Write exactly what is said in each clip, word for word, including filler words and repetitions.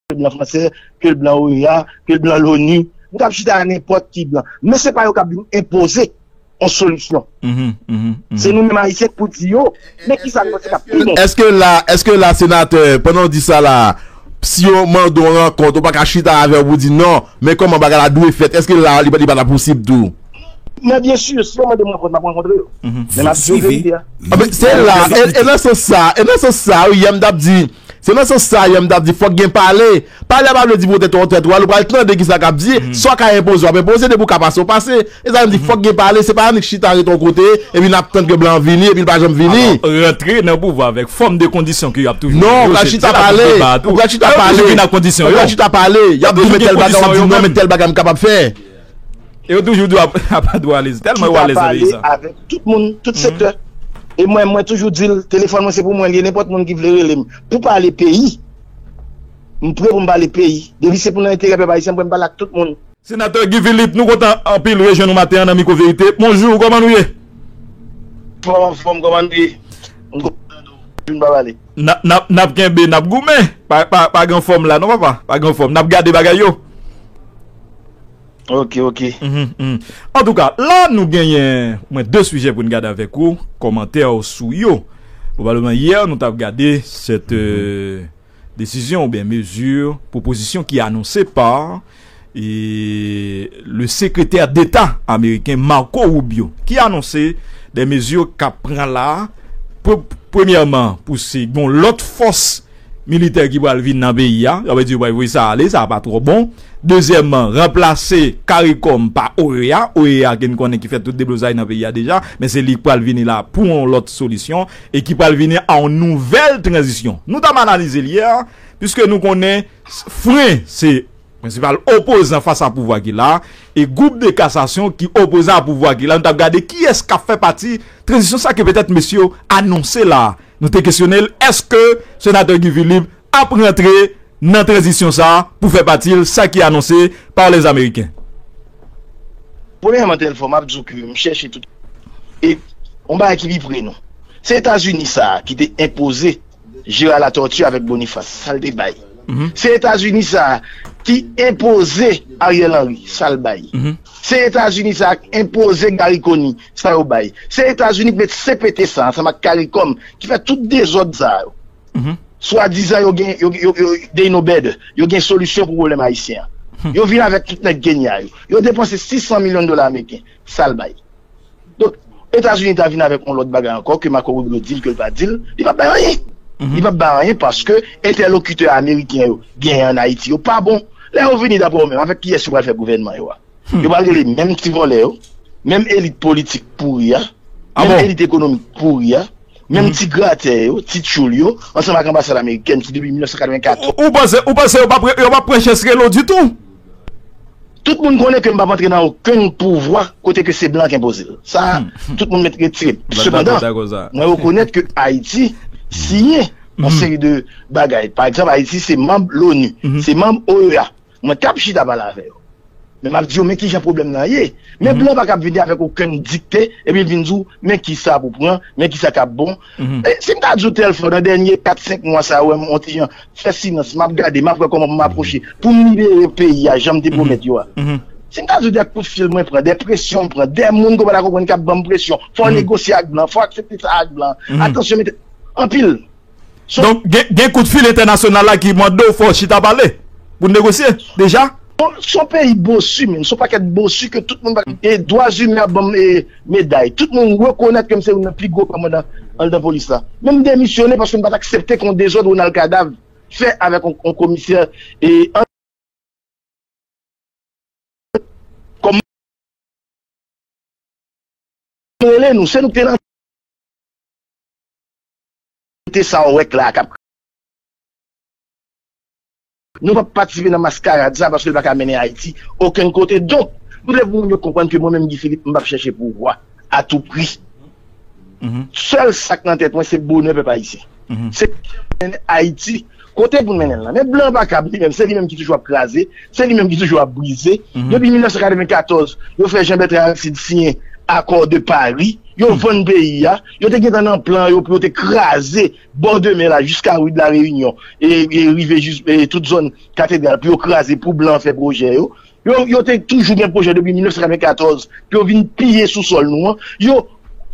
ke l blan fransè, ke l blan OEA, ke l blan l'ONU. M kab chita a nenpòt ki blan. Men se pa yo k ap vin enpoze yon solisyon. Se nou menm Ayisyen k pou di yo, men kisa nou panse k ap pi bon. Èske la, èske la, senatè, pandan w di sa la, si yo mande w rankont, ou pa ka chita avè yo pou di non, men kòman bagay la dwe fèt, èske la, li, pa- li pa ta posib tou? Men byen si, si yo mande m rankont, m ap rankontre yo. Men m ap di yo verite a. Ah, men se la, e, e nan sans sa, e nan sans sa, wi, yè m t ap di, se nan sans sa, yè m t ap di, fòk gen pale. Pale a pa vle di pote tèt ou al, ou pral tande kisa k ap di, sa w ka enpoze, w ap enpoze, depi w ka pase, w pase. E sa m di, fòk gen pale, se pa annik chita ret yon kote, epi n ap tann ke blan an vini, epi l pa janm vini. Alò, rantre nan pouvwa avèk fòm de kondisyon ke y ap toujou Non, ou pral chita pale, ou pral chita pale, ou pral chita pale, y ap di men tèl bagay, w ap di non, men tèl bagay m kapab fè. E yo toujou di w ap, ap, ap alèz, tèlman yo alèz nan peyi sa. Chita pale avèk tout moun, tout sektè. E mwen, mwen toujou di l, telefòn mwen se pou mwen li ye, nenpòt moun ki vle rele m pou pale peyi, m pre pou m pale peyi. Depi se pou nan enterè pèp ayisyen, m pre m pale ak tout moun. Senatè Guy Philippe, nou kontan anpil rejwenn ou maten an nan Mikwo Verite. Bonjou, kòman nou ye? Fòm, anfòm, kòman nou ye? M kontan nou. Vin pa pale. N ap, n ap, n ap kenbe, n ap goumen. Pa, pa, pa gen fòm la, non, papa. Pa gen fòm. N ap gade bagay yo. Ok, ok. Mhm, mhm. Antouka, la nou genyen mwen de sijè pou n gade avèk ou, kòmantè w sou yo. Pwobableman yè nou t ap gade sèt, euh, desizyon oubyen mezi, pwopozisyon ki anonse pa e le sekretè deta ameriken Marco Rubio, ki anonse de mezi k ap pran la, pre-, premyèman, pou se gon lòt fòs militè ki pral vin nan peyi a, sa vle di yo pral voye sa ale, sa pa twò bon. Dezyèmman, ranplase CARICOM pa OEA, OEA ke n konnen ki fè tout deblozay nan peyi a deja, men se li k pral vini la pou yon lòt solisyon e ki pral vini a yon nouvèl tranzisyon. Nou t ap analize l yè, piske nou konnen s-, Fren se prensipal opozan fas a pouvwa ki la, e gwoup de kasasyon ki opozan a pouvwa ki la, nou t ap gade kiyès k ap fè pati tranzisyon sa ke petèt mesye yo anonse la. Nou te kesyone l, èske senatè Guy Philippe ap rantre nan tranzisyon sa a pou fè pati l, sa ki anonse pa lèzameriken? Premyèman, Telfò, m ap di w ke m chèche tout. E yon bagay ki pi pre nou. Se Etazini sa a ki te enpoze Gérard Latortue avèk Boniface, sa l te bay. Se Etazini sa a ki enpoze Ariel Henry, sa l bay. Se Etazini sa a ki enpoze Garry Conille, sa yo bay. Se Etazini ki met C P T sa a, ansanm ak CARICOM, ki fè tout dezòd sa yo. Swadizan yo gen, yo, yo, yo, they know better. Yo gen solisyon pou pwoblèm ayisyen an. Yo vin avèk tout nèg Kenya yo. Yo depanse sis san milyon dola ameriken. Sa l bay. Donk, Etazini ta vin avèk yon lòt bagay ankò ke Marco Rubio di l ke l pa di l, li p ap bay anyen. Li p ap bay anyen paske entèlokitè ameriken yo genyen ann Ayiti yo pa bon. Lè yo vini, daprè w menm, avèk kiyès yo pral fè gouvènman yo a? Yo pral rele menm ti vòlè yo, menm elit politik pouri a, menm elit ekonomik pouri a, menm ti gratè yo, ti tchoul yo, ansanm ak anbasad amerikèn ki depi mil nèf san katreven katòz. Ou, ou panse, ou panse yo p ap, yo p ap pran chans rele w ditou? Tout moun konnen ke m p ap antre nan okenn pouvwa kote ke se blan k enpoze l. Sa, tout moun mèt retire. Sepandan, mwen rekonèt ke Ayiti siyen yon seri de bagay. Pa egzanp, Ayiti se manm l'ONU, se manm OEA. Mwen t ap chita pale avè yo. Men m ap di yo, men kijan pwoblèm nan ye. Men blan pa kab vini avèk okenn dikte, epi l vin di w, men kisa pou pran, men kisa k ap bon. E si m ta di w Telfò, nan dènye kat, senk mwa sa yo, wè m on ti jan fè silans, m ap gade, m ap wè kòman pou m apwoche, pou m libere peyi a, jan m te pwomèt yo a. Si m ta di w de kout fil mwen pran, de presyon m pran, de moun ke w pa ta konprann k ap ban m presyon, fò w negosye ak blan, fò w aksepte sa ak blan. Atansyon, mete anpil. Donk, gen, gen kout fil entènasyonal la ki mande w fò w chita pale pou n negosye deja? Bon, se yon peyi bosi, men. Se yon pakèt bosi ke tout moun pa. E dwa imen ap ban m, e, meday. Tout moun rekonèt ke m se youn nan pi gwo kòmandan anndan polis la. Men m demisyone paske m pa t aksepte ke yon dezòd Ronald Cadav fè avèk yon, yon komisè, e, an, kòman rele nou, se nou ki te nan te sa w wè k la k ap. Nou p ap patisipe nan maskarad sa paske l pa ka mennen Ayiti okenn kote. Donk, m vle pou moun yo konprann ke mwen menm Guy Philippe, m p ap chèche pouvwa a tou pri. Sèl sa k nan tèt mwen, se bonè pèp ayisyen. Se mennen Ayiti kote pou n mennen l lan. Men blan pa kab li menm, se li menm ki toujou ap kraze, se li menm ki toujou ap brize. Depi mil nèf san katreven katòz, yo fè Jean Bertrand Aristide siyen Accord de Paris. Yo vann peyi a. Yo te gentan nan plan yo pou yo te kraze bò de mè la jiska ri de la Reyinyon e, e rive jis e tout zòn katedral pou yo kraze pou blan fè pwojè yo. Yo, yo te toujou gen pwojè depi mil nèf san katrevenkatòz pou yo vin piye sousòl nou an. Yo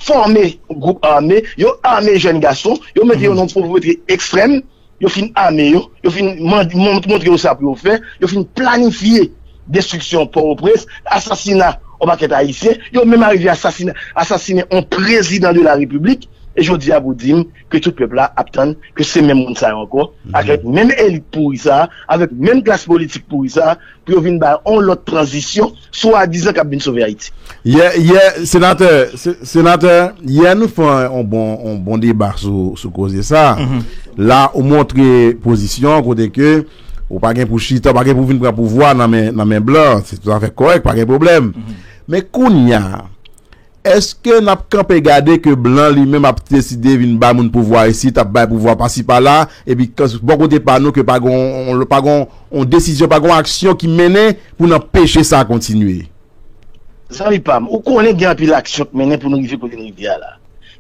fòme gwoup ame, yo ame jèn gason, yo mete yo nan pwopriyete ekstrèm, yo fin ame yo, yo fin mande, mon- montre yo sa pou yo fè, yo fin planifye destriksyon Pòtoprens, asasina yon pakèt Ayisyen, yo menm arive asasina, asasinen yon prezidan de la repiblik, e jodi a pou di m ke tout pèp la ap tann ke se menm moun sa yo ankò, avèk menm elit pouri sa, avèk menm klas politik pouri sa, pou yo vin bay yon lòt tranzisyon, swadizan k ap vin sove Ayiti. Yè, yè, senatè, se- senatè, yè nou fè yon bon, yon bon deba sou, sou koze sa. La, ou montre pozisyon kote ke ou pa gen pou chita, ou pa gen pou vin pran pouvwa nan men, nan men blan. Se toutafè kòrèk, pa gen pwoblèm. Men kounye a, èske n ap kanpe gade ke blan li menm ap deside vin bay moun pouvwa isit, ap bay pouvwa pasi pala, epi kan- bò kote pa nou ke pa gon, pa gon yon desizyon, pa gon aksyon ki mennen pou n anpeche sa kontinye? Zanmi pa m, ou konnen gen anpil aksyon k mennen pou nou rive kote n rive a la.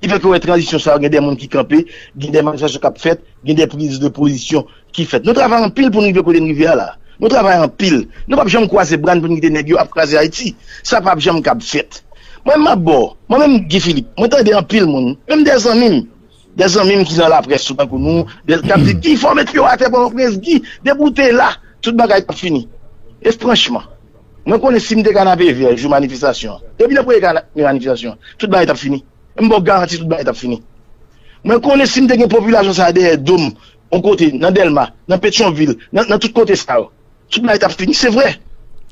Ki fè ke w wè tranzisyon sa yo, gen de moun ki kanpe, gen de manifestasyon k ap fèt, gen de priz de pozisyon ki fèt. Nou travay anpil pou n rive kote n rive a la. Nou travay anpil. Nou p ap janm kwaze bra n pou n kite nèg yo ap kraze Ayiti. Sa p ap janm kab fèt. Mwen, m ap ba w, mwen menm, Guy Philippe, mwen tande anpil moun, menm de zanmi m, de zanmi m ki nan laprès tou tankou nou, de, k ap di, Guy, fò w met pye w atè, Pòtoprens, Guy, depi w te la, tout bagay t ap fini. E franchman, mwen konnen si m te Kanapevè jou manifestasyon an, depi nan premye kana- manifestasyon an, tout bagay t ap fini. M ba w garanti tout bagay t ap fini. Mwen konnen si m te gen popilasyon sa a dèyè do m, yon kote, nan Dèlma, nan Petyonvil, nan, nan tout kote sa yo, tout bagay t ap fini, se vre.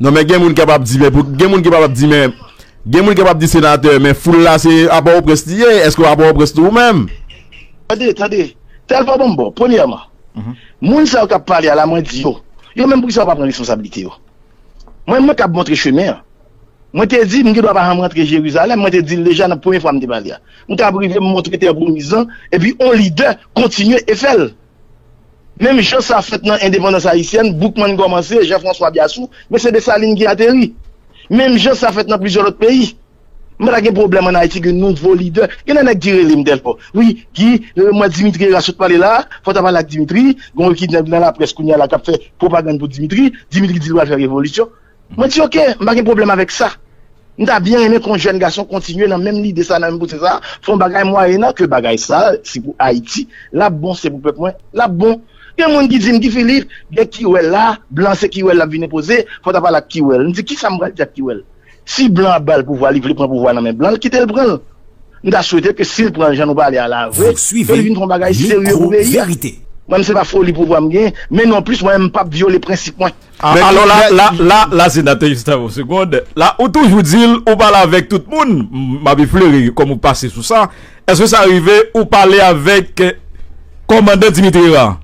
Non, men gen moun kapab di, men pou, gen moun ki kapab di, men, gen moun kapab di senatè, men foul la se a Pòtoprens li ye, èske w a Pòtoprens tou ou menm? Tande, tande, tèl pa bon, bon, premyèman, moun sa yo k ap pale a la, mwen di yo, yo menm poukisa yo pa pran responsablite yo? Mwen, mwen k ap montre chemen an. Mwen te di, m gen dwa pa janm rantre Jerizalèm, mwen te di l deja nan premye fwa m te pale a. M kab rive m montre tè pwomiz lan, epi on lidè kontinye e fè l. Menm jan sa fèt nan endepandans ayisyèn, Boukman kòmanse, Jean François Biassou, men se Desalin ki ateri. Menm jan sa fèt nan plizyè lòt peyi. M pa ta gen pwoblèm ann Ayiti gen nouvo lidè. Gen de nèg ki rele m dèfwa. Wi, Guy, mwen Dimitri Herard sot pale la, fò w ta pale ak Dimitri, gen yon ekip nèg nan laprès kounye a la k ap fè pwopagann pou Dimitri, Dimitri di l pral fè revolisyon. Mwen di, oke, m pa gen pwoblèm avèk sa. M ta byen renmen ke yon jèn gason kontinye nan menm lide sa, nan menm poze sa, fè yon bagay mwayennan ke bagay sa, se pou Ayiti, l ap bon, se pou pèp mwen, l ap bon. Gen moun ki di m, Guy Philippe, gen Kiwèl la, blan se Kiwèl l ap vin enpoze, fò w ta pale ak Kiwèl. M di, kisa m pral di ak Kiwèl? Si blan ap ba l pouvwa, li vle pran pouvwa nan men blan, l kite l pran l. M ta swete ke si l pran l jan nou pale a la vre, ke li vin fè yon bagay serye pou peyi a. Mwen, m se pa foli pouvwa m gen, men nonplis, mwen, m p ap vyole prensip mwen. A- Alò la, la, la, la, senatè Gustave, yon segond. La, ou toujou di l, ou pale avèk tout moun. M ap eflere kòm ou pase sou sa. Èske sa rive ou pale avèk kòmandan Dimitri Herard?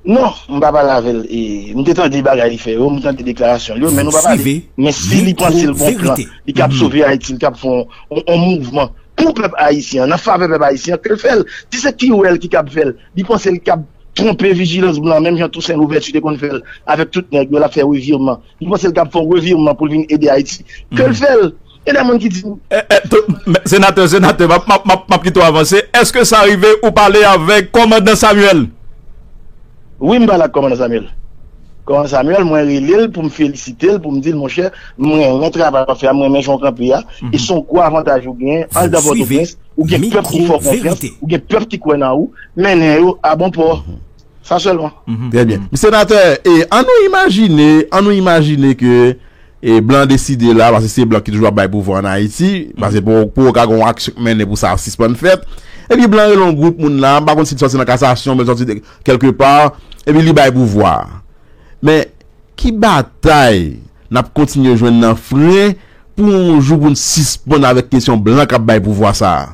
Non, m pa pale avè l. E, m te tande bagay li fè yo, m tande deklarasyon li yo, men nou pa pale. Men si li panse l gon plan, li kab sove Ayiti, li kab fè yon, yon, yon mouvman pou pèp ayisyen an, nan favè pèp ayisyen an, ke l fè l. Si se Kiwèl ki kab fè l, li panse l kab twonpe vijilans blan, menm jan Tousen Louvèti te konn fè l avèk tout nèg yo, l ap fè revirman. Li panse l kab fè yon revirman pou l vin ede Ayiti. Ke l fè l. Gen de moun ki di m. Eh, eh, to- men, senatè, senatè, m ap, m ap, m ap, m ap kite w avanse. Èske sa rive ou pale avèk kòmandan Samuel? Wi, m pale ak kòmandan Samuel. Kòmandan Samuel, mwen rele l pou m felisite l, pou m di l, monchè, mwen renmen travay w ap fè a, mwen renmen jan w kanpe a. E se yon gwo avantaj ou genyen, anndan Pòtoprens, ou gen pèp ki fè w konfyans, ou gen pèp ki kwè nan ou, mennen yo a bon pò. Sa sèlman. Trè byen. Senatè, e, an nou imajine, an nou imajine ke, e, blan deside la, paske se blan ki toujou ap bay pouvwa ann Ayiti, paske pou, pou ka gen yon aksyon k mennen pou sa sispann fèt. Epi blan rele yon gwoup moun la, m pa konn si l sòti nan kasasyon, men l sòti de, kèlkepa, epi li bay pouvwa. Men, ki batay n ap kontinye jwenn nan fren pou yon jou pou n sispann avèk kesyon blan k ap bay pouvwa sa a?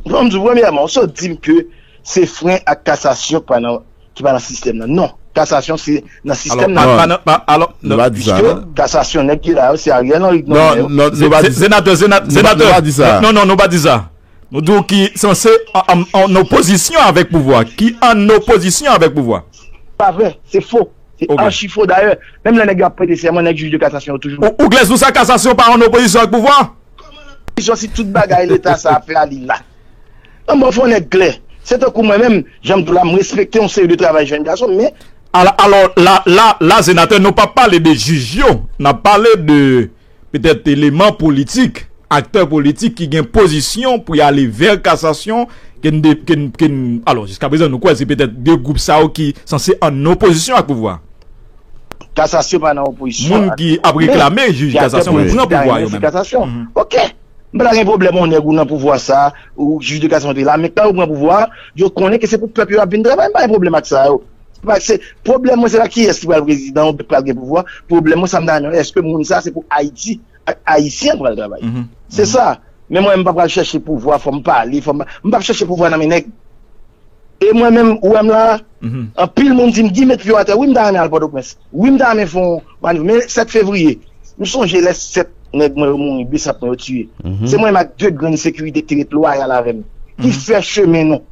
Bon, m di w, premyèman, ou sot di m ke se fren ak kasasyon ki pa nan, ki pa nan sistèm nan. Non, kasasyon se nan sistèm nan. Alò, pa, pa nan, pa, alò, nou pa di sa, non. Piske kasasyon, nèg ki la yo, se Ariel Henry k nonmen yo. Non, non, nou pa di sa. Senatè, senatè, nou pa di sa. Non, non, nou pa di sa. Nou di w ki sanse an, an, an opozisyon avèk pouvwa, ki an opozisyon avèk pouvwa. Pa vre, se fo. Se achi fo. Dayè, menm lè nèg yo ap prete sèman, nèg jij de kasasyon yo toujou. Ou, ou klè sou sa, kasasyon pa an opozisyon ak pouvwa? Vizyon si tout bagay leta sa ap fè a li la. An bon fò nèg klè. Se tankou mwen menm, jan m di w la, m respekte yon seri de travay jèn gason, men Alò, alò la, la, la, senatè, nou pa pale de jij yo, n ap pale de petèt eleman politik, aktè politik ki gen pozisyon pou y ale vè kasasyon, ke n de, ke n, ke n, alò, jiska prezan, nou kwè se petèt de gwoup sa yo ki sanse an opozisyon ak pouvwa. Kasasyon pa nan opozisyon. Moun ki ap reklame jij kasasyon pou pran pouvwa yo menm. Kasasyon. Oke. M pa ta gen pwoblèm yon nèg ou nan pouvwa sa, ou jij de kasasyon te la, men kan yo pran pouvwa, yo konnen ke se pou pèp yo ap vin travay, m pa gen pwoblèm ak sa yo. Se pa, se, pwoblèm mwen, se pa kiyès ki pral prezidan ou pral gen pouvwa. Pwoblèm mwen, sa m ta renmen, èske moun sa, se pou Ayiti ak Ayisyen pral travay. Se sa. Men mwen, m pa pral chèche pouvwa, fò m pale, fò m, m p ap chèche pouvwa nan men nèg. E mwen menm, ou wè m la, anpil moun di m, Guy, met pye w atè. Wi, m ta renmen al Pòtoprens. Wi, m ta renmen fè yon manif. Men sèt fevriye, m sonje lè sèt nèg mwen yo mouri, besap mwen yo tiye. Se mwen menm ak de grenn sekirite ki te ret lwayal avè m, ki fè chemen nou.